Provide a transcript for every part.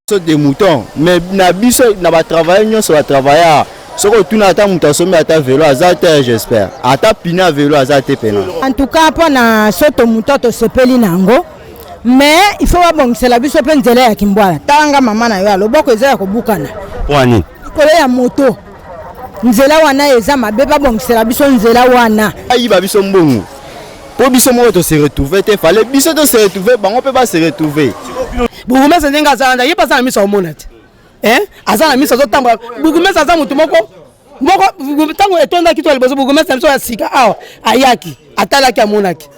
Saut de mouton mais na biso na ba travailleurs nyonso ba travailleurs soki otuna ata moto asombi ata velo aza te, j'espère ata pine ya velo aza te pena. En tout cas mpo na saut mouton, tosepeli na yango, mais il faut babongisela biso mpe nzela ya Kimbwala. Tanga mama na yo ya loboko eza ya kobukana. Mpo nini? Likolo ya moto, nzela wana eza mabe, babongisela biso nzela wana. Ayiba biso mbongo mpo biso moko tose retrouve te. Fale biso tose retrouve, bango mpe base retrouve. Bourgmestre ndenge aza wana, ye mpe aza na miso aomona te, aza na miso azotambola. Bourgmestre aza motu moko moko. Ntango etondaki to ya liboso, bourgmestre na biso ya sika awa ayaki, atalaki, amonaki.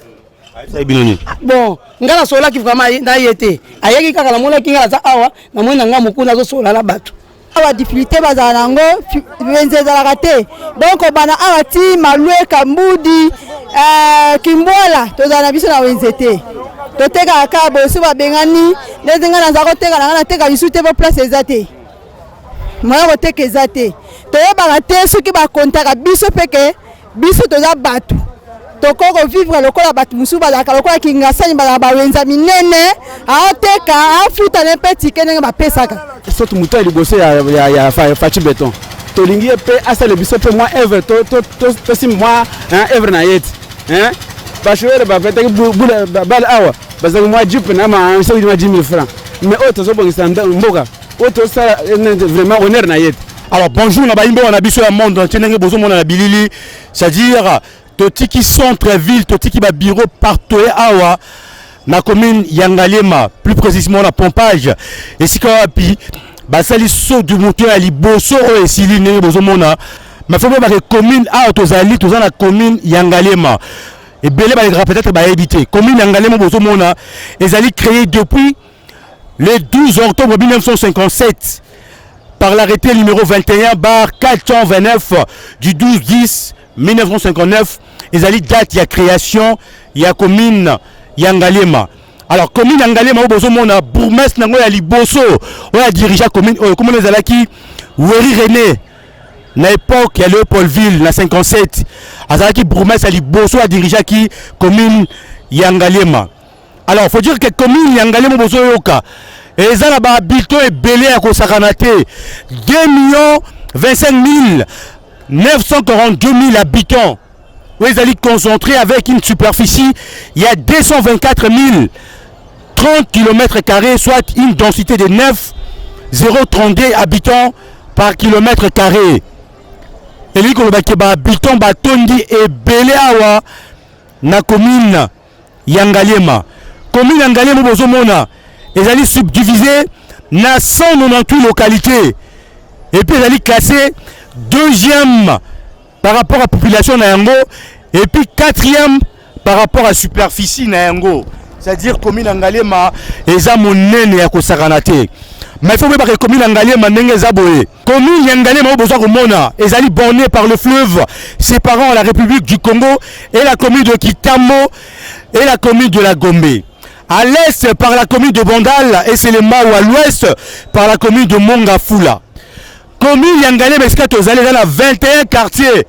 Ayebisaki bino nini? Bon, ngai nasololaki vraiment na ye te. Ayaki kaka, namonaki ngai naza awa, namoni na ngai mokuna azosola na bato. Awa difficulté bazala na yango, wenze ezalaka te. Donc kobanda awa ti Malueka, Mbudi, Kimbwala, tozala na biso na wenze te. Totekaka kaka boye. So babengani ndenge ngai naza koteka na ngai, nateka lisu te po place eza te, moya koteka eza te. Toyebaka te soki bakontaka biso mpe ke biso toza bato, tokoki kovivre lokola bato mosusu bazalaka, lokola Kingasani, bazalaka bawenza minene, aoteka, afutana mpe tike ndenge bapesaka. Soki moto ya liboso ya Fatshi Béton, tolingi ye mpe asala biso mpe mwa œuvre, tosimba mwa œuvre na ye ti bachauffeur bapetaki bale awa, bazalaki mwa jeep na ma soki mwa 10 000 francs, mais oyo tozobongisa mboka, oyo tosala vraiment honneur na ye te. Alors bonjour na bayimbo na biso ya monde entier. Ndenge bozomona na bilili, c'est-à-dire totiki centre ville, totiki babureau partout awa na commune ya Ngaliema, plus précisément na Pompage, esika wapi basali saut du mouton ya liboso oyo esili ndenge bozomona. Mais faut boyebaka, commune awa tozali, toza na commune ya Ngaliema. Ebele balekaka, peut-être bayebi te. Commune ya Ngaliema bozomona ezali créé depuis le 12 octobre 1957 par l'arrêté numéro 21/429 du 12 10 1959. Ezali date ya création ya commune ya Ngaliema. Alors commune ya Ngaliema oyo bozomona, bourgmestre nango ya liboso oyo adirigea commune oyo, komona ezalaki Weri René. Na époque ya Léopoldville na 57, azalaki bourgmestre ya liboso adirigeaki commune ya Ngaliema. Alors faut dire que commune ya Ngaliema bozoyoka eza na bahabitants ebele ya kosakana te, 2 millions 25 942 000 habitants oyo ezali concentré avec une superficie ya 224 030 km carrés, soit une densité de 9 032 habitants par kilomètre carré. Elingi koloba ke bahabitants batondi ebele awa na commune ya Ngaliema. Commune ya Ngaliema bozomona ezali subdivisé na 198 localités et puis ezali classé deuxième par rapport à population na yango et puis quatrième par rapport à superficie na yango, c'est-à-dire commune ya Ngaliema eza monene ya kosakana te. Mais faut boyebaka, commune ya Ngaliema ndenge eza boye, commune ya Ngaliema oyo bozwa komona ezali bornée par le fleuve séparant la République du Congo et la commune de Kitambo et la commune de la Gombe, à l'est par la commune de Bandal et Selembao, à l'ouest par la commune de Mont-Ngafula. Commune ya Ngaliema esika tozali eza na 21 quartiers.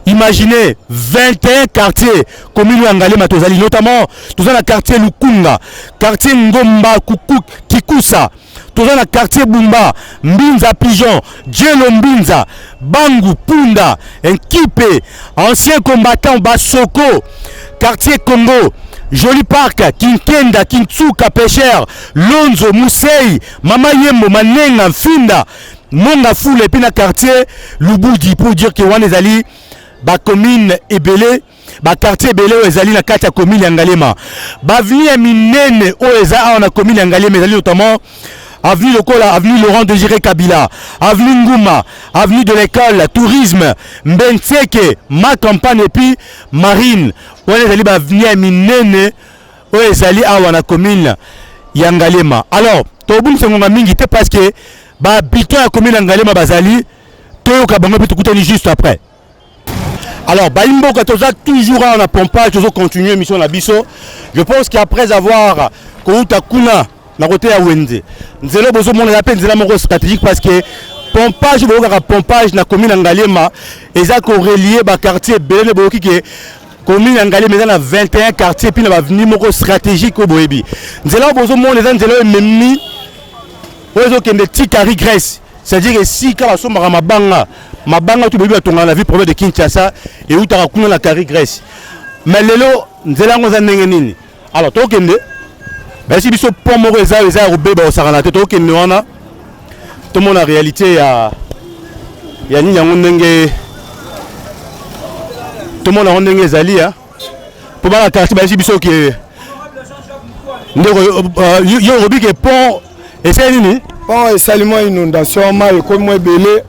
Imaginez, 21 quartiers commune ya Ngaliema tozali. Notamment toza na quartier Lukunga, quartier Ngomba Kuku, Kikusa, toza na quartier Bumba, Mbinza Pigeon, Djelo Mbinza, Bangu Punda, Nkipe, Ancien Combattant, Basoko, quartier Congo, Joli Park, Kinkenda, Kintsuka, Pêcheur, Lonzo, Musei, Mama Yembo, Manenga, Mfinda, Mont-Ngafula et puis na quartier Lubudi. Pour dire que wana ezali bacommune ebele, baquartier ebele oyo ezali na kati ya commune ya Ngaliema. Baavenue ya minene oyo eza awa na commune ya Ngaliema ezali notamment avenue lokola avenue Laurent Désiré Kabila, avenue Nguma, avenue de l'école Tourisme, Mbenseke, Ma Campagne et puis Marine. Wana ezali baavenue ya minene oyo ezali awa na commune ya Ngaliema. Alors tobungisa ngonga mingi te parce que bahabitants ya commune ya Ngaliema bazali, toyoka bango mpe tokutani juste après. Alors bayimboka, toza toujours awa na Pompage, tozocontinue émission na biso. Je pense qu'après avoir kouta kuna na kote ya wenze, nzela bozomona eza mpe nzela moko stratégique, parce que Pompage, boyokaka Pompage na commune ya Ngaliema, eza korelier baquartier ebele. Nde boyoki ke commune ya Ngaliema eza na 21 quartier mpe na baavenue moko stratégique oyo boyebi. Nzela oyo bozomona eza nzela oyo ememi Oyo ezokende ti Carrie Grèce, c'est-à-dire esika basombaka mabanga, mabanga to boyebi batongaka na ville province de Kinshasa eutaka kuna na Carrie Grèce. Mais lelo nzela yango eza ndenge nini? Alors tokende bayesi biso pont moko eza eza ya kobeba kosakana te, tokende wana tomona réalité ya ya nini yango ndenge tomona yango ndenge ezali ya mpo bana quartier bayesi biso ke ndeko euh, yo olobi ke pont esali nini? Pont esali mwa inondation, mai ekomi mwa ebele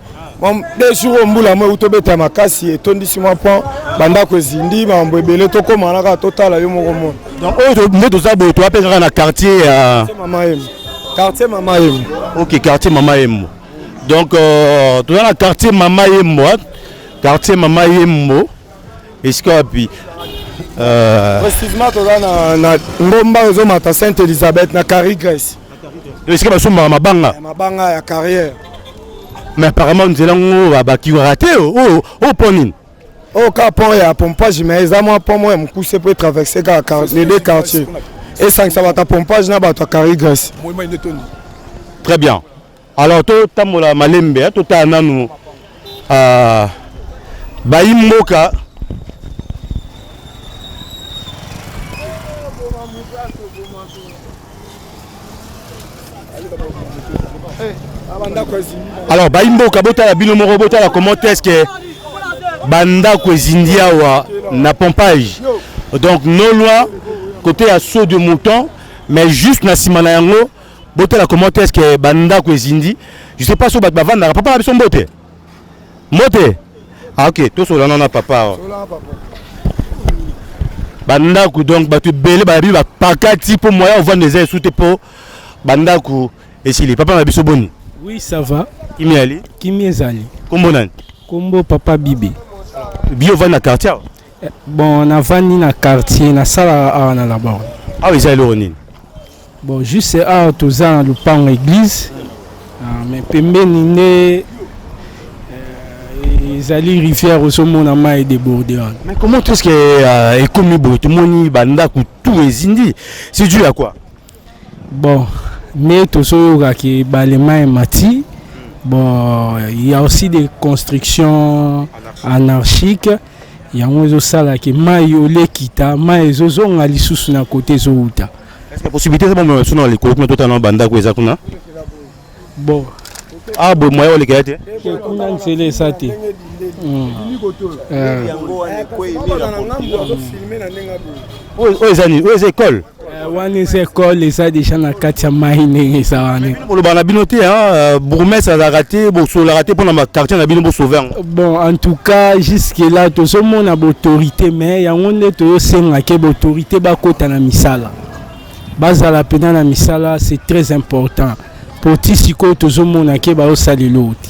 de jour oyo mbula mwa euti obeta makasi etondisi mwa pont, bandako ezindi, makambo ebele. Tokóma wana kaka totala yo moko mona. Donc oyo nde toza boye, toya mpe kaka na quartier ya Mama Yemo, quartier Mama Yemo. Ok, quartier Mama Yemo. Donc euh, toza na quartier Mama Yemo, quartier Mama Yemo esika wapi? Euh... Précisément toza na, na ngomba ezomata Sainte Elisabeth na Carrie Grèce, esika basombaka mabanga, mabanga ya carrière. Mais apparemment nzela yango bakiwaka te. Oyo mpo nini? Oyo kaka pont ya pompage, mais eza mwa pont moko ya mokuse mpo etraverse kaka les deux quartiers, esangisa bato ya pompage na bato ya Carrie Grèce. Très bien. Alors totambola malembe, totala nanu uh, bayi mboka. Alors bayi mboka, botala bino moko, botala comment est-ce que bandako ezindi awa na pompage. Donc non loin côté ya saut de mouton, mais juste na nsima na yango. Botala comment est-ce que bandako ezindi. Je sais pas so bato bavandaka. Papa na biso, mbote, mbote. Ah, ok, tosola nano na papa awa. Bandako donc bato ebele bayabi bapakati mpo moya ovanda eza esu te mpo bandako esili. Papa na biso, boni? Oui, ça va. Kimi ali? Kimi ezali. Kombo nani? Kombo Papa Bibe. Bio ovandi na quartier awa? Bon, navandi na quartier, nasalaka awa na labor. Awa eza eloko nini? Bon, juste awa toza na lupango église, ah, mais pembeni nde ezali rivière, ozomona mai edéborde wana. Mais comment est-ce que euh, ekomi boye? Tomoni bandako tout ezindi, c'est dû à quoi? Bon, nde tozoyoka ke ebale mai emati. Bon, il y a aussi des constructions anarchiques, yango ezosala ke mai olekita, mai ezozonga lisusu na kote ezowuta. Est-ce que possibilité eza bomema biso na likolo kuna, totala na bandako eza kuna? Bon. Ah boye moyen olekela te? Kuna nzela eza te. Oyo eza nini? Oyo eza école? Wana eza école, eza déjà na kati ya mai ndenge eza wana. Bolobaka na bino te, bourgmestre azalaka te, bosololaka te mpona baquartier na bino bosauve yango? Bon, en tout cas jusque là tozomona baautorité, mais yango nde tozosenga ke baautorité bakota na misala, bazala mpena na misala, c'est très important, po ti sikoyo tozomona ke bazosala eloko te.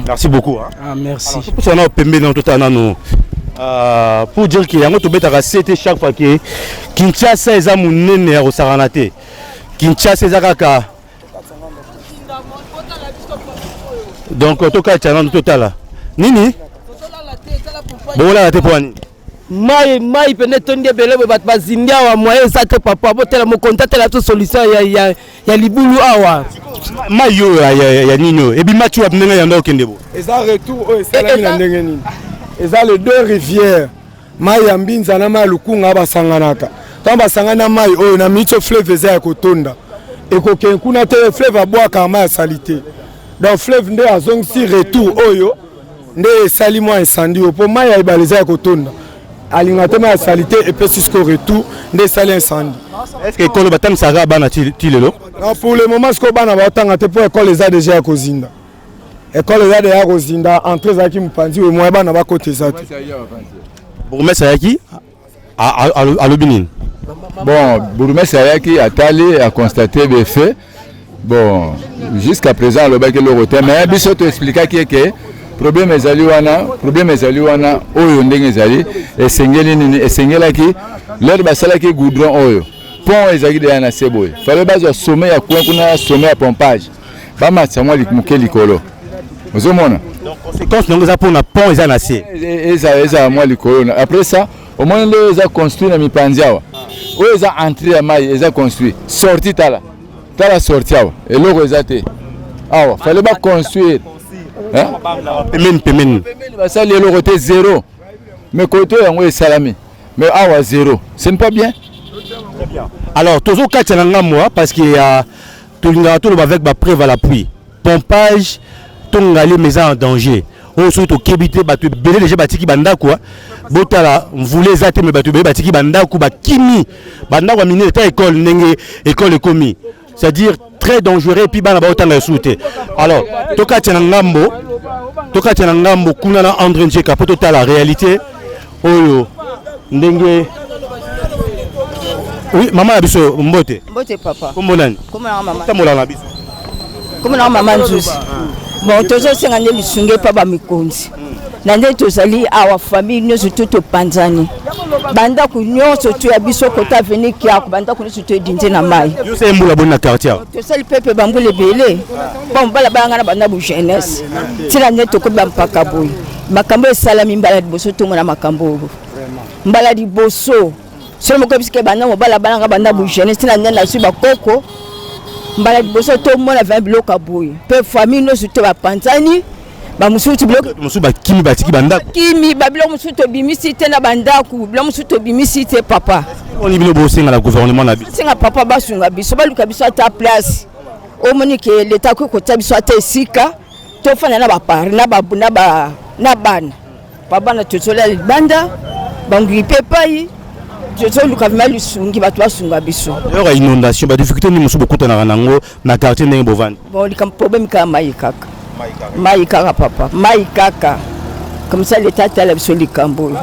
Merci beaucoup, hein. Ah, merci. Topusana nano pembeni nano, totala nano pour dire ke yango tobetaka sete chaque fois ke Kinshasa eza monene ya kosakana te. Kinshasa eza kaka. Donc tokatya nano, totala nini. Bokolala te mpo nini? Mai, mai pene etondi ebele boye, bato bazindi awa, moyen eza te. Papa, botela mokonzi, atela biso solution ya, ya, ya libulu awa. Mai oyo ya, ya, ya nini oyo ebima ti wapi ndenge yanda okende bo? Eza retour oyo esalami na ndenge nini? Eza le deux rivières, mai ya Mbinza na mai ya Lukunga basanganaka. Ntango basangani na mai oyo na miso, fleuve eza ya kotonda, ekokende kuna te. Fleuve abwakaka mai ya saleté, donc fleuve nde azongisi retour oyo nde esali mwa incendie oyo, mpo mai ya ebale eza ya kotonda, alinga te mai ya saleté, epesi siko retour nde esali incendie. Est ce que ekolo batangisaka bana ti lelo? Non, pour le moment sikoyo bana baotanga te, mpo ekole eza déjà ya kozinda. Ekole eza deja kozinda, entrée ezalaki mopanzi oyo, moya bana bakota eza te. Bourgmestre ayaki, alobi nini? Bon, bourgmestre ayaki, atali, aconstate befaits. Bon, jusqu'à présent alobaki eloko te, mais biso toexplikaki eke problème ezali wana, problème ezali wana. Oyo ndenge ezali, esengeli nini? Esengelaki lere basalaki goudron oyo, pont ezalaki deya na se boye, fale bazwa sommet ya coin kuna, sommet ya pompage, bamatisa mwa moke likolo, ozomona? Donc conséquence nango eza mpona pont eza na se. Ezala mwa likolo. Après ça, omoni nde eza construit na mipanzi awa, oyo eza entrée ya mai, eza construit sortie, tala. Tala sortie awa, eloko eza te. Awa fallait ba construire. Hein? Pembeni pembeni. Basali eloko te zéro. Mais côté yango esalami. Mais awa zéro. Ce n'est pas bien. Très bien. Alors tozo katia na ngambo parce que ya tolingaka toloba avec ba preuve à l'appui. Pompage to Ngaliema eza en danger. Oyo soki tokebi te bato ebele deja batiki bandako botala mvula eza te me bato ebele batiki bandako bakimi bandako ya minene ta école ndenge école ekomi c'est-à-dire très dangereux et puis bana baotanga lisusu te alors tokatia na ngambo tokatia na ngambo kuna na André Njeka mpo totala réalité oyo ndenge oui mama na biso mbote mbote papa kombo nani kombo na mama tambola na biso kombo na mama nzuzi bon tozosenga nde lisungi epa bamikonzi na nde tozali awa famille nyonso to topanzani bandako nyonso to ya biso kota aveni kiako bandako nyonso to edindi na mai yose mbula boni na quartier tosali pepe bambula ebele bon bala bayanga na banda bu jeunesse ntina nde tokomi bampaka boye makambo esalami mbala liboso tomona makambo oyo mbala liboso soki moko bisika banda mobala balanga banda bu jeunesse ntina nde nazwi bakoko mbala liboso tomona vraimen biloko ya boye mpe famille nyonso te bapanzani bamosusu biloko mosusu bakimi batiki bandako kimi babiloko mosusu tobimisi te na bandako biloko mosusu tobimisi te papa oni bino bosenga na gouvernement na biso senga papa basunga biso baluka biso ata place omoni ke leta akoki kotia biso ata esika tofanda na bapari na bana pa bana tozolia libanda bangui mpe epai tozoluka vraimen lisungi bato basunga biso oyoka inondation badifficulté nini mosusu bokutanaka nango na quartier ndenge bovandi bon likambo problème kaka mai kaka mai kaka papa mai kaka comme ça leta atala biso likambo oyo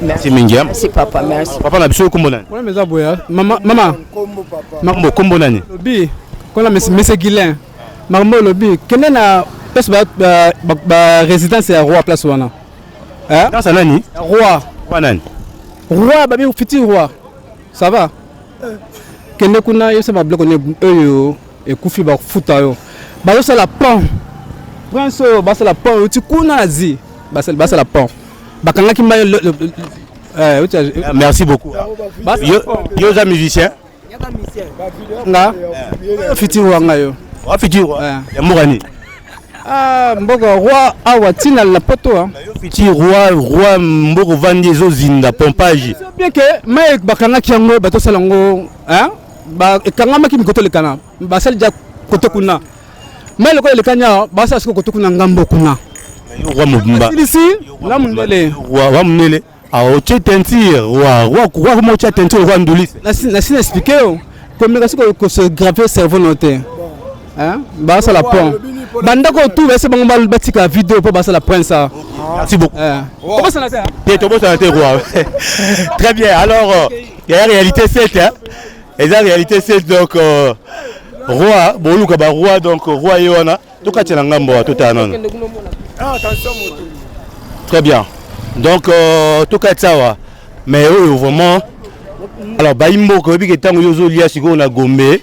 merci mingi merci papa merci papa na biso kombo nani problème eza boye mama mama mambo kombo nani lobi kona monsieur Guilain makambo olobi kende na place ba, ba, ba résidence ya roi place wana résidence ya nani roi roi nani roi babi futur roi ça va kende kuna yebisa babiloko ne oyo ekufi bafuta yo bazosala pont prince oyo basala pont euti kuna na zi basala pont bakangaki mai merci beaucoup yo oza musicien nga futur roi nga yo wa futur roi ya mboka nini ah mboka roi awa ntina na poto yo futur roi roi mboka ovandi ezozinda pompage bien que mai bakangaki yango batosala yango ekangamaki mikoto elekana basali ja koto kuna mai lokola elekani awa basala siko koto kuna ngambo kuna roi mobimba silisi na mondele roi mondele Ah, otie teinture roi roi roi comment otia teinture roi ndulisi nasi na expliqué yo komeka soki kose grave cerveau no te basala pont bandako tu base bango batika video mpo basala prince a merci beaucoup tobosana te tobosana te roi très bien alors il y a réalité 7 hein eza réalité 7 donc euh, roi boluka ba roi donc roi ye wana tokatia na ngambo wa totala nano très bien donc euh, tokati awa mais oyo vraiment alors bayi mboka oyebi ke ntango yo ozolia sikoyo na gombe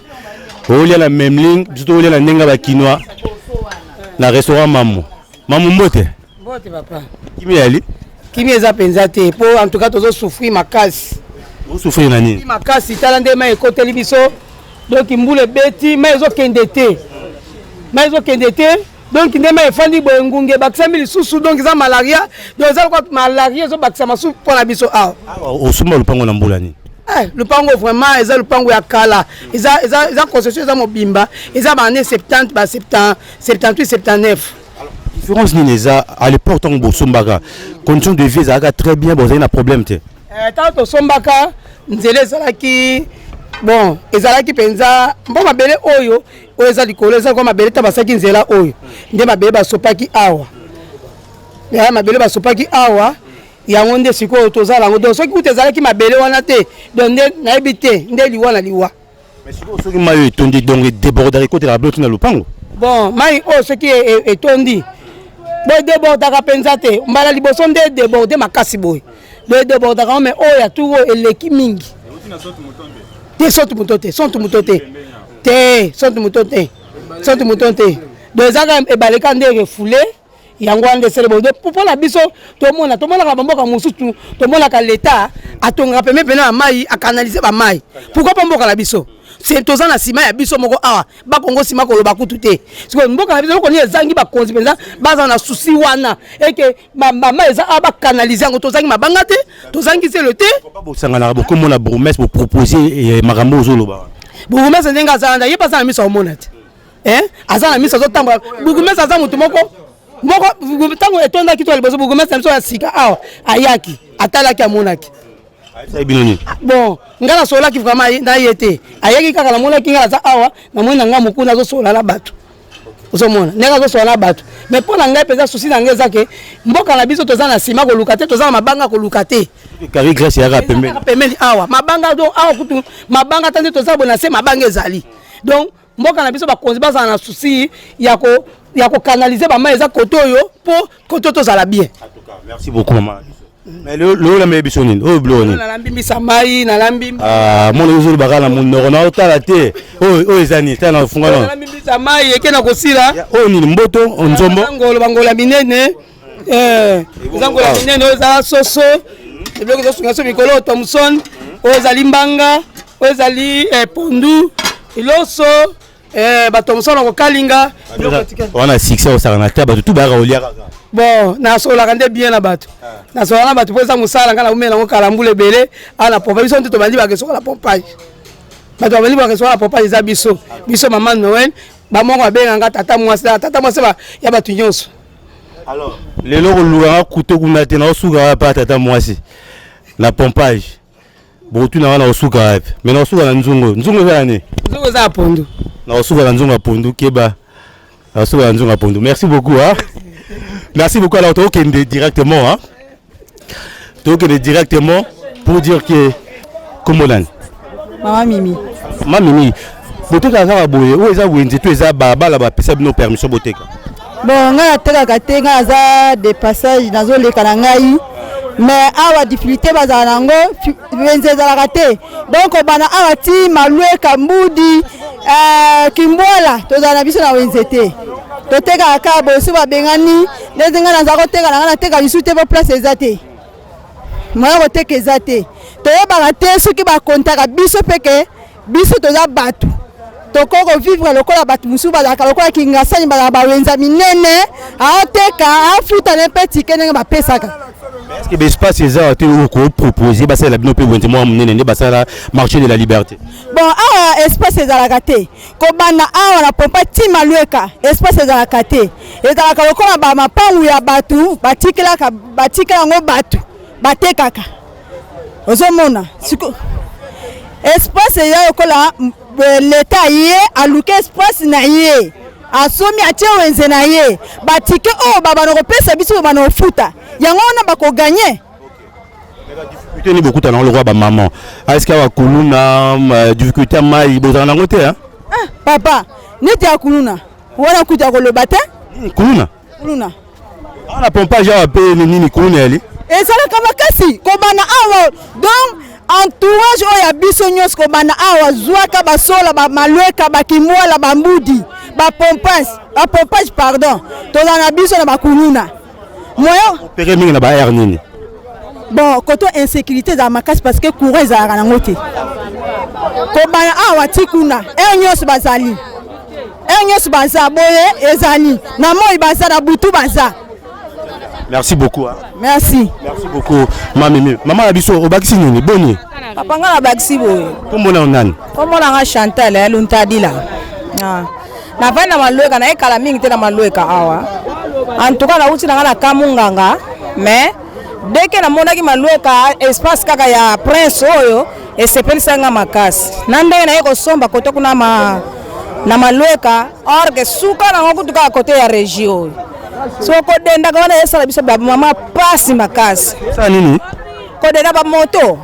olia na memling biso tokolia na ndenge ya bakinois na restaurant mamu mamu mbote mbote papa kimi yali kimi eza mpenza te mpo en tout cas tozosouffrir makasi osouffrir na nini makasi tala nde mai ekoteli biso donc mbula ebeti mai ezokende te mai ezokende te donc nde mai efandi boye ngungi ebakisami lisusu donc eza malaria donc eza lokola malaria ezobakisama su mpo na biso awa osomba lopango na mbula nini Eh, lupango vraiment eza lupango ya kala eza, eza, eza concession eza mobimba eza ba année 70 ba 70 78 79 différence nini eza à l'époque ntango bosombaka condition de vie ezalaka très bien bozali na problème te ntango tosombaka nzela ezalaki bon ezalaki mpenza mpo mabele oyo oyo eza likolo eza kwa mabele ta basalaki nzela oyo nde mabele basopaki awa ya mabele basopaki awa yango nde sikoyo tozala yango donc soki kuta ezalaki mabele wana te donc nde nayebi te nde liwa na liwa mais sikoyo soki mai oyo etondi donc edebordaka ekotelaka bilo ntina lopango bon mai oyo soki etondi bo edebordaka mpenza te mbala liboso nde edeborde makasi boye do edebordaka mais oyo ya tour oyo eleki mingi te sotu moto te sotu moto te te sotu moto te sotu moto te donc ezaka ebaleka nde refoule yango wana nde esali boye mpo na biso tomona tomonaka bamboka mosusu tomonaka leta atongaka pembe pene ya mai akanalize bamai pourkui mpo mboka na biso Toza na nsima ya biso moko awa, bakongo nsima koloba kutu te. Sikoyo mboka na biso eloko nini ezangi? Bakonzi mpenza baza na souci wana eke mama eza awa, bacanaliser yango. Tozangi mabanga te, tozangi zelo te. Bosanganaka, bokomona bourgmestre, bopropose makambo ozoloba wana? Bourgmestre ndenge aza wana, ye mpe aza na miso aomona te, aza na miso azotambola. Bourgmestre aza motu moko moko. Ntango etondaki to ya liboso, bourgmestre na biso ya sika awa ayaki, atalaki, amonaki. Ayebisaki bino nini? Bon, ngai nasololaki vraiment na ye te. Ayaki kaka, namonaki ngai naza awa, namoni na ngai mokuna azosolola na bato. Ozomona ndenge azosolola na bato. Mais mpo na ngai mpenza, souci na ngai eza ke mboka na biso toza na nsima koluka te, toza na mabanga koluka te. Kari Grèce eyaka pembeni. Pembeni awa mabanga. Donc awa kutu mabanga ata nde toza boye, na se mabanga ezali. Donc mboka na biso, bakonzi bazala na souci ya kocanaliser bamai eza kote oyo, mpo kote tozala bien. Merci beaucoup, mama. Mais lelo olameli biso nini? Oyo biloko nini? Nalambi mbisa mai, nalambi. Mona, ozolobaka na monoko na otala te. Oyo eza nini? Tala na ofunga nano. Nalambi mbisa mai eke na kosila. Oyo nini? Mboto nzombo? Ngolo, bangolo ya minene, eza ngolo ya minene. Oyo eza soso, biloko ezosunga so mikolo oyo, thomson. Oyo ezali mbanga, oyo ezali pondu, loso, bathomson na kokalinga. Wana succès osaka na te, bato tu bayaka kolia kaka. Bon, nasololaka nde bien na bato, nasololaka na bato mpo eza mosala. Ngai naumela yango kala, mbula ebele awa na pompa. Biso nde tobandi bakesoka na pompage, bato babandi bakesoka na pompage. Eza biso, biso mama Noel bamoko babenganga tata mwasi, tata mwasi ya bato nyonso. Alors lelo kolukanga kuto kuna te, naosuka wapi? Tata mwasi na pompage, bokotuna wana osuka wapi? Mais naosuka na nzungu. Nzungu eza nani? Nzungu eza ya pondu. Naosuka na nzungu ya pondu, keba, naosuka na nzungu ya pondu. Merci beaucoup, hein? Merci beaucoup. Alors tokende directement, hein? Tokende directement pour dire que kombo nani? Mama Mimi. Mama Mimi, botekaka kaka boye? Oyo eza wenze to eza balabala bapesa bino permission boteka? Bon, ngai natekaka te, ngai naza de passage, nazoleka na ngai. Mais awa difficulté bazala nango, wenze ezalaka te. Donc kobanda awa ti Malweka, Mbudi, Kimbwala, tozala na biso na wenze te. Totekaka kaka boye, so babengani ndenge ngai naza koteka na ngai, nateka lisusu te po place eza te, moya koteka eza te. Toyebaka te soki bakontaka biso mpe ke biso toza bato, tokoki kovivre lokola bato mosusu bazalaka, lokola Kingasani, bazalaka bawenza minene, aoteka, afutana mpe tike ndenge bapesaka. Est-ce que baespace eza te oyo kopropose basalela bino mpe wenze mwa monene nde basala Marché de la Liberté? Bon, awa espace ezalaka te. Kobanda awa na pompa ti Malweka, espace ezalaka te. Ezalaka lokola bamapangu ya bato batikelaka, batikela yango bato batekaka. Ozomona siko espace eza lokola leta ye aluki espace na ye, asomi, atie wenze na ye. Batike oyo babana kopesa biso, babana kofuta yango wana, bakogagner. Difficulté nini bokutana nango lokola bamama? Est-ce awa kuluna, difficulté ya mai bozala nango te? Ah papa, neti ya kuluna wana kuta koloba te. Kuluna? Kuluna. Awa na pompage awa mpe nini, kuluna yali? Ezalaka makasi kobanda awa. Donc entourage oyo ya biso nyonso, kobanda awa, zwaka basola, bamalweka, bakimwala, bambudi, bapompage, bapompage pardon, tozala na biso na bakuluna moyo. Pere mingi na ba aire nini? Bon, koto insécurité ezala makasi parce que courant ezalaka nango te. Kobanda awa ti kuna, heure nyonso bazali, heure nyonso baza boye, ezali na moi, baza na butu, baza. Merci beaucoup, hein. Merci. Merci beaucoup, mami. Mama na biso, obakisi nini boni? Papa, nga nabakisi boye. Kombo na nani? Kombo na nga Chantal ya Luntadila. Navandi na Malweka, nayekala mingi te na Malweka awa. En tout cas nauti na nga na Kamunganga, mais dès que namonaki Malweka, espace kaka ya prince oyo esepelisaki nga makasi na ndenge naye kosomba kote kuna ma, na Malweka. Or que suka nango kutu kaka kote ya régie oyo, so kodendaka wana esala biso bamama pasi makasi. Sala nini? Kodenda bamoto,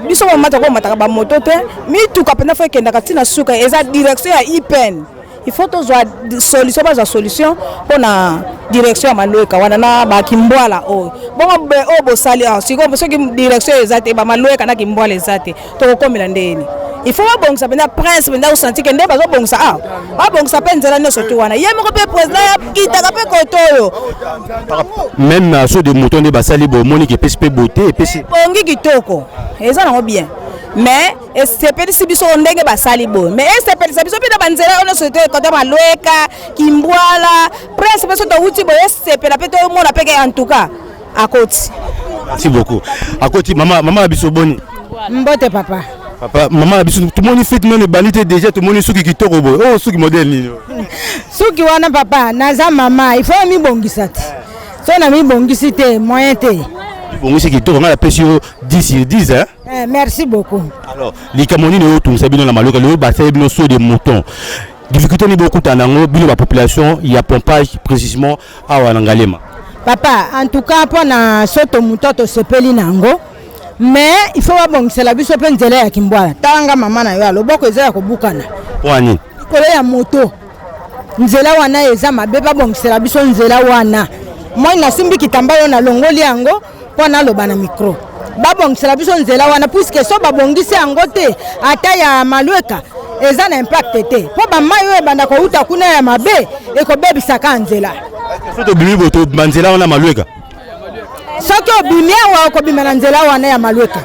biso bamama tokomataka bamoto te, mituka mpenza fo ekendaka ntina suka eza direction ya IPN. Il faut tozwa solution, bazwa solution mpona direction ya Malweka wana na bakimbwala oyo. Bongo oyo bosali awa sikoyo, soki direction eza te, bamalweka na Kimbwala eza te, tokokomela ndeni? Il faut babongisa mpenza prince mpenza, osanti ke nde bazobongisa awa, babongisa mpe nzela nyonso tu wana. Ye moko mpe président yakitaka mpe kote oyo. Même na saut de mouton nde basali, bomoni ke epesi mpe beauté, epesi. Bongi kitoko, eza nango bien. Mais esepelisi biso ndenge basali boye, mais esepelisa biso mpe na banzela oyo nyonso te, kota Malweka, Kimbwala, Prince mpe so towuti boye, esepela mpe tomona mpe ke en tout cas akoti. Merci beaucoup. Akoti mama, mama na biso, boni? Mbote, papa. Papa, mama na biso, tomoni fête nano ebandi te, déjà tomoni suki kitoko boye. Oyo suki modèle nini? Suki wana, papa, naza mama, il faut mibongisa te. So na mibongisi te, moyen te. Bongisi kitoko, ngai napesi yo 10 sur 10, hein? Eh, merci beaucoup. Alors, likambo nini oyo otungisa bino na Maloka lelo? Basali bino saut de mouton, difficulté nini bokutana yango, bino bapopulation ya Pompage, précisément awa na Ngaliema? Papa, en tout cas mpo na saut de mouton, tosepeli na yango, mais il faut babongisela biso mpe nzela ya Kimbwala. Talanga mama na yo ya loboko eza ya kobukana. Mpo ya nini? Likolo ya moto. Nzela wana eza mabe, babongisela biso nzela wana. Moi nasimbi kitamba oyo, nalongoli yango mpo naloba na micro. Babongisela biso nzela wana, puisque so babongisi yango te, ata ya Malweka eza na impact te, mpo bamai oyo ebanda kouta kuna ya mabe ekobebisaka nzela. So tobimi boye, tobima nzela wana Malweka? Soki obimi awa, okobima na nzela wana ya Malweka,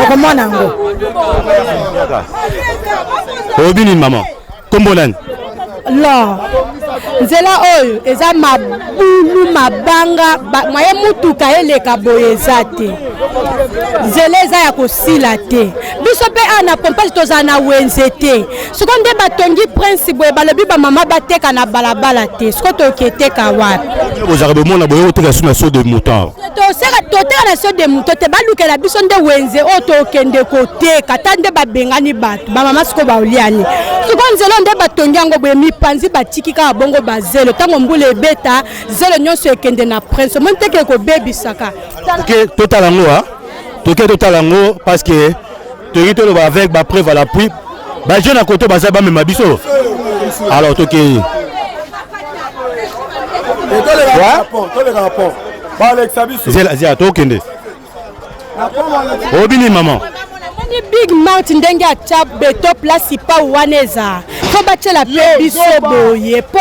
okomona yango. Oyebi nini, mama? Kombo nani? Lor, nzela oyo eza mabulu, mabanga, maye mutuka eleka boye eza te. Nzela eza ya kosila te. Biso mpe awa na Pompage tozala na wenze te. Siko nde batongi Prince boye, balobi bamama bateka na balabala te. Siko toketeka wapi? Bino bozalaka bomona boye koteka su na saut de mouton? Toseka, toteka na saut de mouton te. Balukela biso nde wenze oyo tokende koteka. Ata nde babengani bato, bamama siko baoliani. Siko nzela nde batongi yango boye, mipanzi batiki kaka bongo, bazelo, ntango mbula ebeta, zelo nyonso ekende na Prince. Omoni teke ekobebisaka. Toke totala yango, a toke totala yango, parce que toyei toloba avec bapreuve à l'appui. Bajeune ya koto baza bamema biso. Alors tokei. Zela, zela, tokende. Oyebi nini, mama? Namoni Big Mart ndenge atya beto place pau wana, eza fo batiela mpe biso boye, mpo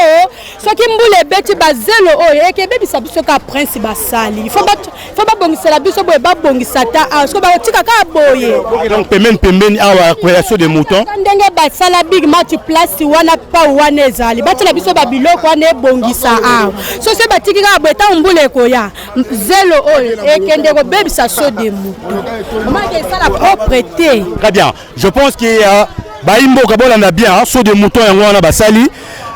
soki mbula ebeti, bazelo oyo ekebebisa biso kaka. Prince basali, fo babongisela biso boye, babongisa ata awa. Soki bakotika kaka boye. Donc pembeni pembeni awa ya saut de mouton. Ndenge basala Big Mart place wana, pau wana ezali, batiela biso babiloko wana, ebongisa awa. Soki batiki kaka boye, ntango mbula ekoya, zelo oyo ekende kobebisa saut de mouton, omaki esala propre te. Très bien, je pense que bayimboka bolanda bien. Saut de mouton yango wana basali,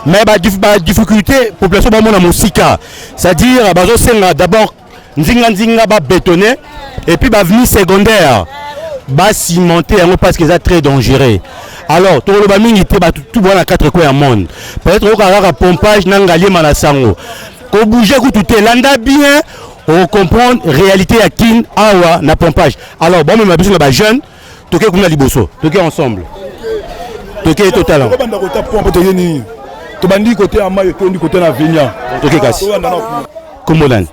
mais badifficulté population bamona mosika, c'est-à-dire bazosenga d'abord nzinga nzinga babétonner et puis baavenue secondaire bacimenter yango, parce que eza très dangereux. Alors tokoloba mingi te, bato tu bwana quatre coins ya monde, peut-être okokaka kaka Pompage na Ngaliema na sango kobouge kutu te. Landa bien, ocomprendre réalité ya Kin awa na Pompage. Alors bomema biso na bajeune, toke kuna liboso, toke ensemble, toke totala. Tokobanda kota pompe, toye nini, tobandi kote ya mai, tondi kote na venia. Toke kasi. Kombo nani?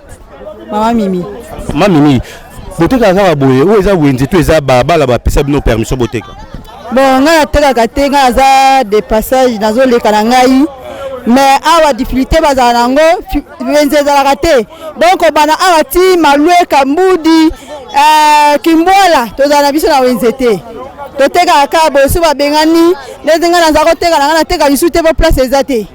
Mama Mimi. Mama Mimi, botekaka kaka boye? Oyo eza wenze to eza balabala bapesa bino permission boteka? Bon, ngai natekaka te, ngai naza de passage, nazoleka na ngai. Mais awa difficulté bazala nango, wenze ezalaka te. Donc kobanda awa ti Malweka, Mbudi, Kimbwala, tozala na biso na wenze te. Totekaka kaka boye. So babengani ndenge ngai naza koteka na ngai, nateka lisusu te po place eza te,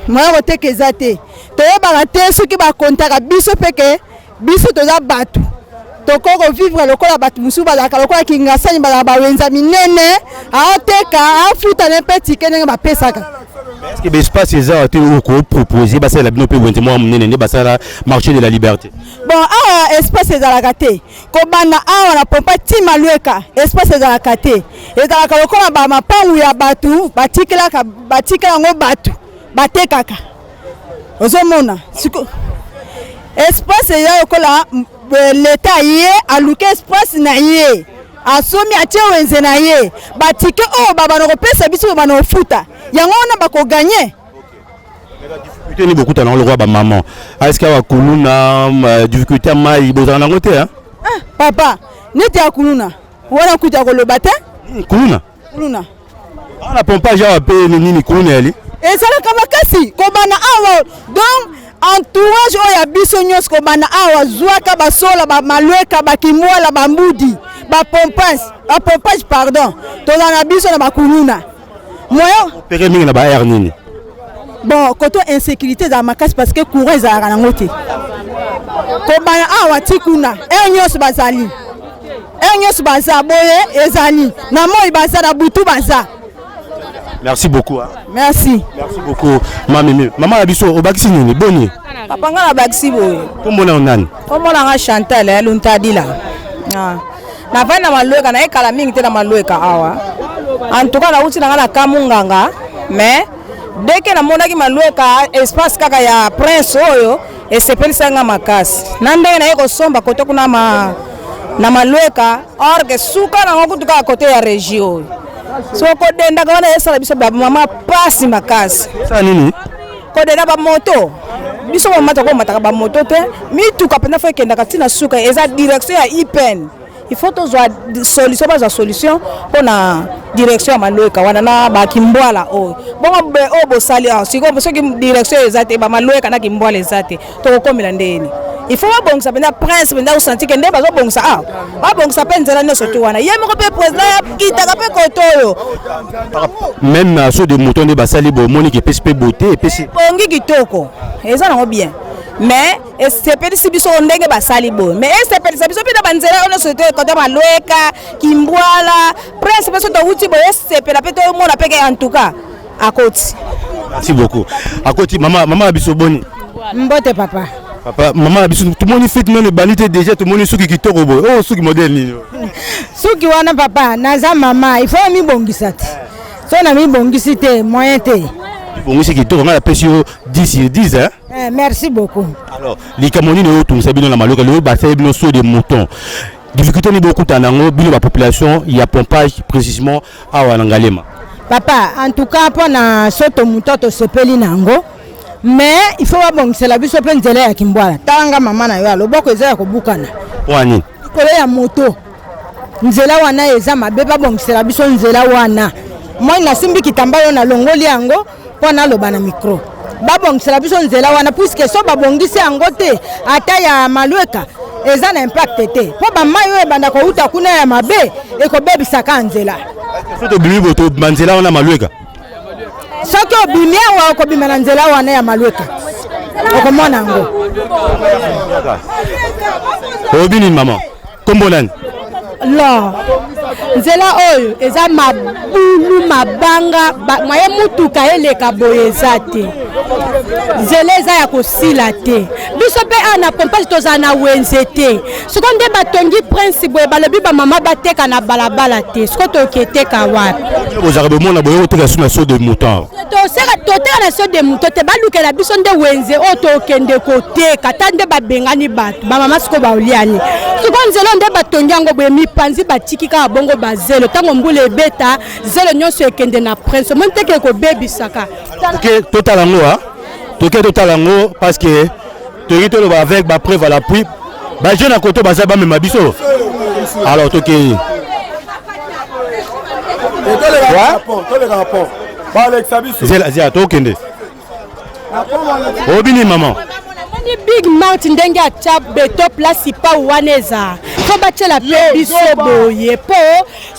moya koteka eza te. Toyebaka te soki bakontaka biso mpe ke biso toza bato, tokoki kovivre lokola bato mosusu bazalaka, lokola Kingasani, bazalaka bawenza minene, aoteka, afutana mpe tike ndenge bapesaka. Est-ce que baespace eza te oyo kopropose basalela bino mpe wenze mwa monene nde basala Marché de la Liberté? Bon, awa espace ezalaka te. Kobanda awa na Pompa ti Malweka, espace ezalaka te. Ezalaka lokola bamapangu ya bato batikelaka, batikela yango bato batekaka. Ozomona siko espace eza lokola leta ye aluki espace na ye, asomi, atie wenze na ye. Batike oyo babana kopesa biso, babana kofuta yango wana, bakoganye. Difficulté nini bokutana nango lokola bamama? Est-ce awa kuluna, difficulté ya mai bozala nango te? Ah, papa, neti ya kuluna wana kuta koloba te. Kuluna? Kuluna. Awa na Pompage awa mpe nini, kuluna yali? Ezalaka makasi kobanda awa. Donc entourage oyo ya biso nyonso, kobanda awa, zwaka basola, bamalweka, bakimwala, bambudi. Bapompage, bapompage pardon, tozala na biso na bakuluna moyen. Opere mingi na ba aire nini? Bon, koto insécurité ezala makasi parce que courant ezalaka nango te. Kobana awa ti kuna, heure nyonso bazali, heure nyonso baza boye, ezali na moi baza, na butu baza. Merci beaucoup, hein. Merci. Merci beaucoup, mami. Mama na biso, obakisi nini boni? Papa, nga nabakisi boye. Kombo na yo nani? Kombo na nga Chantal ya Luntadila. Ah. Navandi na Malweka, naye kala mingi te na Malweka awa. En tout cas nauti na nga na Kamunganga, mais dès que namonaki Malweka espace kaka ya prince oyo esepelisa nga makasi na ndenge naye kosomba kote kuna ma, na Malweka orge suka nango kutu kaka kote ya régie oyo. So kodendaka wana esala biso bamama pasi makasi. Sala nini? Kodenda bamoto, biso bamama tokomataka bamoto te, mituka mpenza fo ekendaka ntina suka, eza direction ya IPN. Il faut tozwa solution, bazwa solution mpona direction ya Malweka wana na bakimbwala oyo. Bongo oyo bosali awa sikoyo, soki direction eza te, bamalweka na Kimbwala eza te, tokokomela ndeni? Il faut babongisa mpenza prince mpenza, osanti ke nde bazobongisa awa, babongisa mpe nzela nyonso tu wana. Ye moko mpe président akitaka mpe koto oyo. Même na saut de mouton nde basali, bomoni ke epesi mpe beauté, epesi. Bongi kitoko, eza nango bien, mais esepelisi biso ndenge basali boye, mais esepelisa biso mpe na banzela oyo nyonso te, kota Malweka, Kimbwala, prince mpe so towuti boye, esepela mpe tomona mpe ke en tout cas akoti. Merci beaucoup. Akoti mama, mama na biso, boni? Mbote papa. Papa, mama na biso, tomoni fête nano ebandi te, déjà tomoni suki kitoko boye. Oyo suki modèle nini? Suki wana papa, naza mama, il faut mibongisa te. So na mibongisi te, moyen te. Bongisi kitoko, ngai napesi yo 10 sur 10, hein? Eh, merci beaucoup. Alors, likambo nini oyo otungisa bino na Maloka lelo basali bino saut de mouton? Difficulté nini bokutana yango bino bapopulation ya Pompage, précisément awa na Ngaliema? Papa, en tout cas mpo na saut mouton tosepeli na yango, mais il faut babongisela biso mpe nzela ya Kimbwala. Talanga mama na yo ya loboko eza ya kobukana. Mpo ya nini? Likolo ya moto. Nzela wana eza mabe, babongisela biso nzela wana. Moi nasimbi kitamba oyo, nalongoli yango mpo naloba na micro. Babongisela biso nzela wana, puisque so babongisi yango te, ata ya Malweka eza na impact te, mpo bamai oyo ebanda kouta kuna ya mabe ekobebisaka nzela. So tobimi boye, tobima nzela wana Malweka? Soki obimi awa, okobima na nzela wana ya Malweka, okomona yango. Oyebi nini mama? Kombo nani? Lor, nzela oyo eza mabulu, mabanga, moyen mutuka eleka boye eza te. Nzela eza ya kosila te. Biso mpe awa na Pompage tozala na wenze te. Sikoyo nde batongi prince boye, balobi bamama bateka na balabala te. Sikoyo toketeka wapi? Bino bozalaka bomona boye koteka su na saut de mouton? Toseka, toteka na saut de mouton te. Balukela biso nde wenze oyo tokende koteka. Ata nde babengani bato, bamama sikoyo baoliani. Sikoyo nzela oyo nde batongi yango boye, mipanzi batiki kaka bongo bazelo. Ntango mbula ebeta, zelo nyonso ekende na prince, omoni teke ekobebisaka. Toke totala yango, ah. Toke totala yango parce que toyei toloba avec bapreuve à l'appui. Bajeune ya koto baza bamema biso. Alors tokei. Balekisa biso. Zela, zela, tokende. Obini mama. Namoni Big Mart ndenge atya beto place pau wana, eza fo batiela mpe biso boye, mpo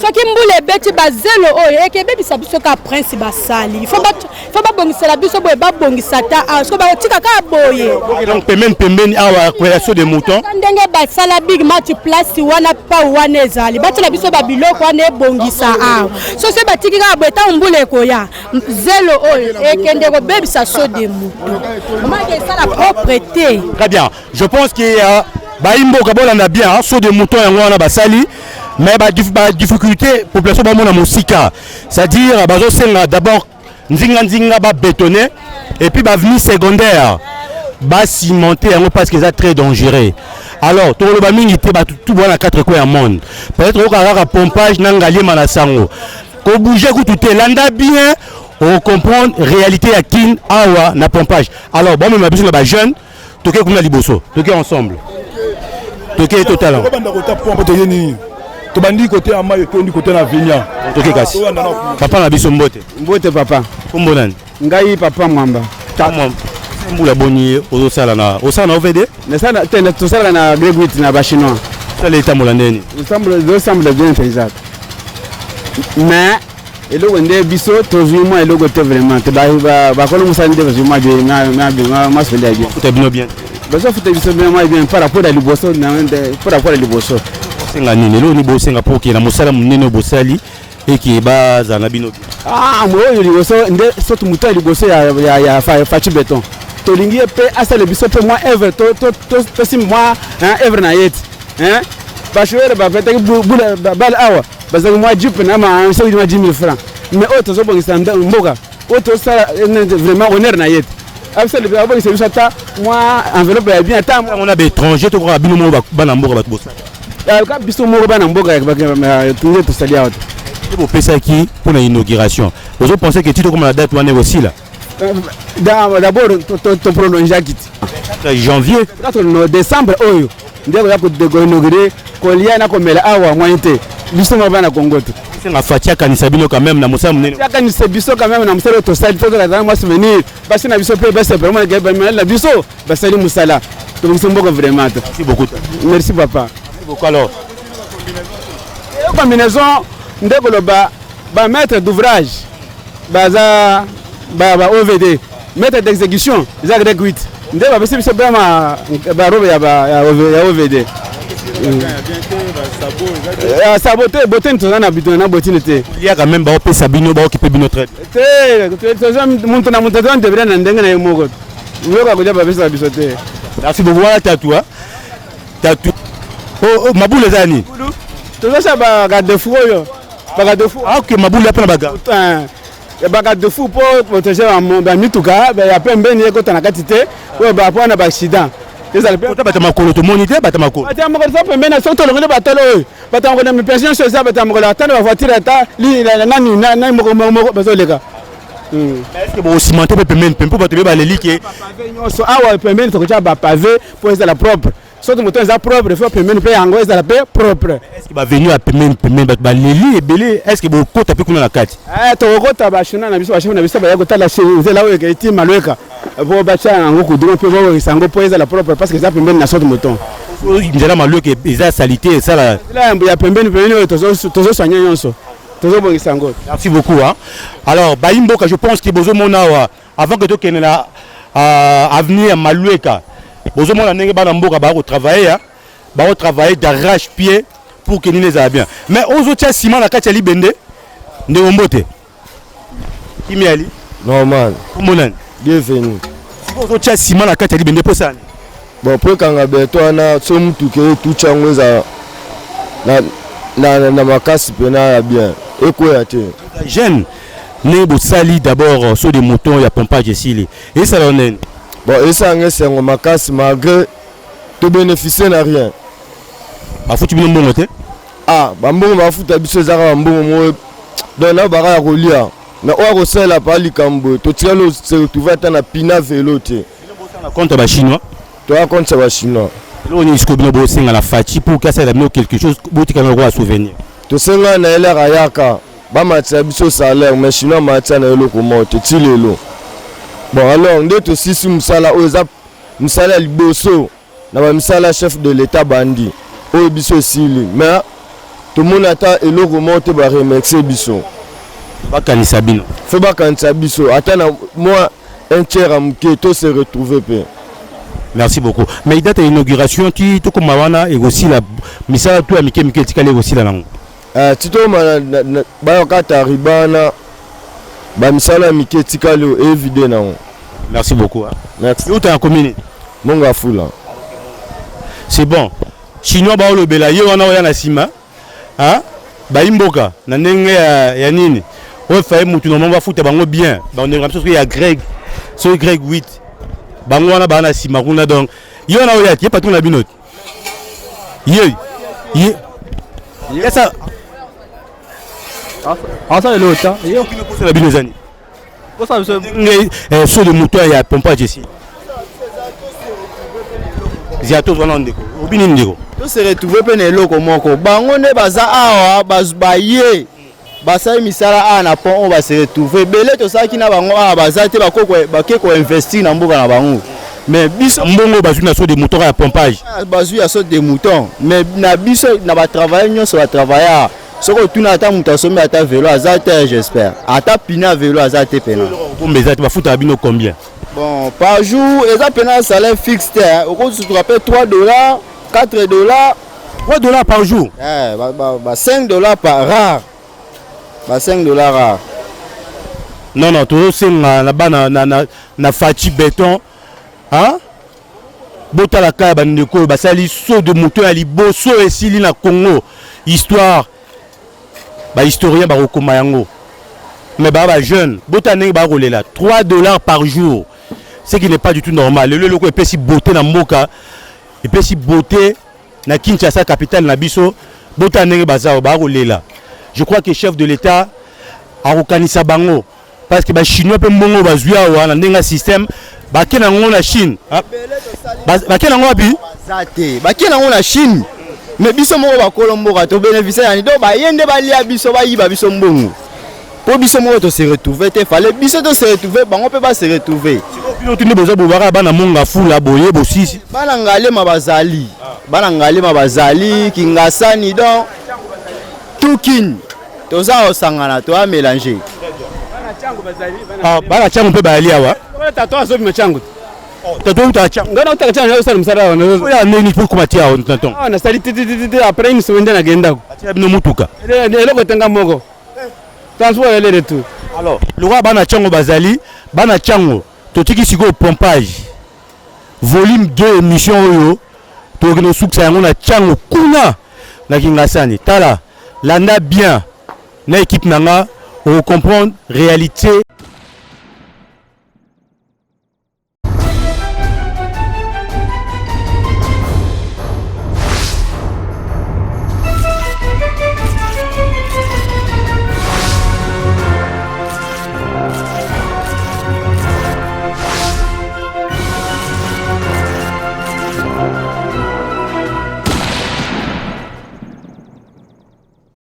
soki mbula ebeti, bazelo oyo ekebebisa biso kaka prince basali. Fo babongisela biso boye, babongisa ta awa, soki bakotika kaka boye. Ok, donc pembeni pembeni awa création de mouton. Ndenge basala Big Mart place wana, pau wana ezali, batiela biso babiloko wana, ebongisa awa. So soki batiki kaka boye, ntango mbula ekoya, zelo oyo ekende kobebisa saut de mouton, omaki esala propre te. Très bien, je pense que bayimboka bolanda bien, hein, saut de mouton yango wana basali, mais badifficulté population bamona mosika, c'est-à-dire bazosenga d'abord nzinga nzinga babétonner et puis baavenue secondaire bacimenter yango parce que eza très dangereux. Alors tokoloba mingi te, bato tu bwana quatre coins ya monde, peut-être okaka kaka Pompage na Ngaliema na sango kobouge kutu te. Landa bien, ocomprendre réalité ya Kin awa na Pompage. Alors bomema biso na bajeune, toke kuna liboso, toke ensemble, toke totala. Tokobanda kota pompe, toye nini, tobandi kote ya mai, etondi kote na vinya. Toke kasi. Papa na biso, mbote. Mbote papa. Kombo nani? Ngai papa Mwamba. Mbula boni ozosala na, osala na OVD? Te, tosalaka na Grey 8 na bachinois. Mosala etambola ndeni? Ezotambola bien mpenza, mais eloko nde biso tozwi mwa eloko te vraiment te. Bakolo mosala nde bazwi mwa bien, mwa solde ya bien. Futa bino bien? Bazofuta biso bien, mwa bien par rapport ya liboso, par rapport ya liboso. Bosenga nini? Eloko nini bosenga mpo okende na mosala monene oyo bosali eke bazala na bino bien? Ah, oyo liboso nde soki moto ya liboso ya Fatshi Béton, tolingi ye mpe asala biso mpe mwa œuvre, tosimba mwa œuvre na ye ti bachauffeur bapetaki bale awa, bazalaki mwa jeep na soki mwa 10 000 francs. Mais oyo tozobongisa mboka oyo, tosala vraiment honneur na ye te, abongisa biso ata mwa enveloppe ya bien ata. Yango na baétranger to kaka bino moko bana mboka bato bosala? Ka biso moko bana mboka nde tosali awa te. Nde bopesaki mpona inauguration, ozopense ke ti tokoma na date wana ekosila? D'abord toprolongeaki ti janvier. 4 décembre oyo nde koya koinaugurer. Kolia na komela awa mwani te, biso moko bana Kongo te. Senga Fatshi akanisa bino quand même na mosala monene. Akanisa biso quand même na mosala oyo tosali, tozala mwa souvenir, basi na biso mpe basepela mona na biso basali mosala, tobongisi mboka vraiment te. Merci beaucoup. Merci papa. Merci beaucoup. Alors combinaison nde koloba bamaître d'ouvrage baza ba OVD, maître d'exécution eza grec 8, nde bapesi biso mpe barobe ya OVD. Sabo te, botini toza na bito na botini te. Liaka même baopesa bino, baokipe bino très bien? Te, toza moto na moto aza ndebele na ndenge na ye moko, biloko ya kolia bapesaka biso te. Merci beaucoup. Wana tatu tatu mabulu eza nini? Tozosala bagarde-fou oyo, bagarde-fou. Ok, mabulu ya mpona bagarde. Bagarde-fou mpo protéger bamituka ya pembeni ekota na kati te, oyo mpona baaccident ezala. Bato makolo tomoni te, bato makolo. Bato ya makolo eza pembeni. Soki tolongoli batolo oyo, bato ya makolo na mipensi nyonso eza bato ya makolo, ata na bavoiture, ata nani nani moko moko bazoleka. Est-ce que bocimenter mpe pembeni mpe mpo bato be baleli ke? Nyonso awa pembeni tokotia bapave mpo ezala propre. Soki moto eza propre, faut pembeni mpe yango ezala mpe propre. Est-ce que baavenue ya pembeni pembeni, bato baleli ebele, est ce que bokota mpe kuna na kati? Tokokota. Bachinois na biso, bachef na biso baya kotala nzela oyo ekei ti Malweka po batia yango goudron mpe babongisa yango mpo ezala propre, parce que eza pembeni na saut mouton. Nzela Malweka eza salité, esala. Nzela ya pembeni pembeni oyo tozosoigner nyonso, tozobongisa yango. Merci beaucoup hein. Alors bayimboka, je pense que bozomona awa, avant que tokende na avenue ya Malweka, bozomona ndenge bana mboka baya kotravailler, bakotravailler d'arrache pied pour que nini ezala bien. Mais ozotia ciment na kati ya libende. Ndeko, mbote, kimiali? Normal. Kombo nani? Bienvenu. Ozotia ciment na kati ya libende mpo sani? Bon, mpo ekanga béton wana, so mutuka etuti yango, eza na makasi mpena ya bien, ekwea te. Jeune, ndenge bosali d'abord saut de mouton ya pompage esili, esala nini? Bon, esalanga esengo makasi, malgré tobénéficie na rien. Bafuti bino mbongo te? Ah, bambongo bafuta biso ezaka bambongo moko, donc na baka ya kolia, mais oyo akosalela pa likambo boye, totikali se retrouve ata na pneu vélo te. Contre bachinois? Toya contre bachinois. Eloko nini sikoyo bino bosenga na Fatshi pour que asalela bino quelque chose, botikana lokola souvenir? Tosenga na elere ayaka bamatisa biso salaire, mais chinois matia na eloko moko te ti lelo. Bon, alors nde tosisi mosala oyo eza mosala ya liboso na bamisala chef de l'État bandi oyo biso esili, mais tomoni ata eloko moko te baremercie biso. Bakanisa bino. Faut bakanisa biso ata na mwa un tiers ya moke, to se retrouve mpe. Merci beaucoup. Mais date ya inauguration ti tokóma wana, ekosila misala tu ya mike mike etikali, ekosila nango? Ti tokóma bayokata ruban wana, bamisala ya mike etikali oyo evide nango. Merci beaucoup. Merci. Euta ya commune? Monga Fula. C'est bon. Chinois baolobela ye wana oya na nsima bayimboka na ndenge ya nini oyo faye mutu normalement bafuta bango bien. Bandeko na biso, soki ya grec, soki grec 8, bango wana baa na nsima kuna. Donc ye wana oyo ye patron na bino, ye ye yasa. Asala eloko ta. Posa na bino eza nini? Posa biso ndenge saut de mouton ya pompage esi zia, tozwa na ndeko obi nini, ndeko? Tose retrouve mpe na eloko moko. Bango nde baza awa, baye basali misala awa na pont oyo, base retrouve ebele. Tosalaki na bango awa, baza te, bake koinvestir na mboka na bango. Mais biso mbongo bazwi na saut de mouton ya pompage. Ah, bazwi ya saut de mouton, mais na biso na batravailleur nyonso, batravailleur, soki otuna ata moto asombi ata velo aza te. J'espère ata pine ya velo aza te pena. Bombe eza te. Bafutaka bino combien? Bon, par jour eza pena salaire fixe te. Okosutuka mpe 3 dollars, 4 dollars. 3 dollars par jour? Eh, ba 5 dollars par rare, ba 5 dollars rare. Non, tozosenga na bana na Fatshi Béton, hein? Botala kaka ya bandeko oyo basali saut de mouton ya liboso esili na Congo. Histoire, bahistorien bakokoma yango. Mais baa bajeune, botala ndenge bakolela 3 dollars par jour, ce qui n'est pas du tout normal. Lelo eloko epesi beauté na mboka, epesi beauté na Kinshasa, capitale na biso, botala ndenge baza bakolela. Je crois que chef de l'État akokanisa bango, parce que bachinois mpe mbongo bazwi awa na ndenge ya système, bake nango na Chine. Bake nango wapi? Baza te, bake nango na Chine. Mais biso moko bakolo mboka tobénéficie yani? Donc baye nde balia biso, bayiba biso mbongo, mpo biso moko tose retrouve te. Fallait biso tose retrouve, bango mpe base retrouve. Bino tinde boza bobaka bana monga fula boye bosisi. Bana Ngalema bazali, bana Ngalema bazali Kingasani, donc tukini toza kosangana, toya mélange. Bana Tshangu mpe bayali awa. Tato azobima Tshangu. Tato utaka Tshangu? Ngai nautaka Tshangu, nazosala mosala awa. Oya ndeni mpo koma ti awa tonton? Awa nasali titititi, après une semaine nde nakendako. Atia bino mutuka? Eloko tenga moko, transport aller retour. Alors lokola bana Tshangu bazali, bana Tshangu, totiki sikoyo pompage volume 2. Émission oyo tokokende kosukisa yango na Tshangu kuna na Kingasani. Tala, landa bien na équipe na nga, okocomprendre réalité.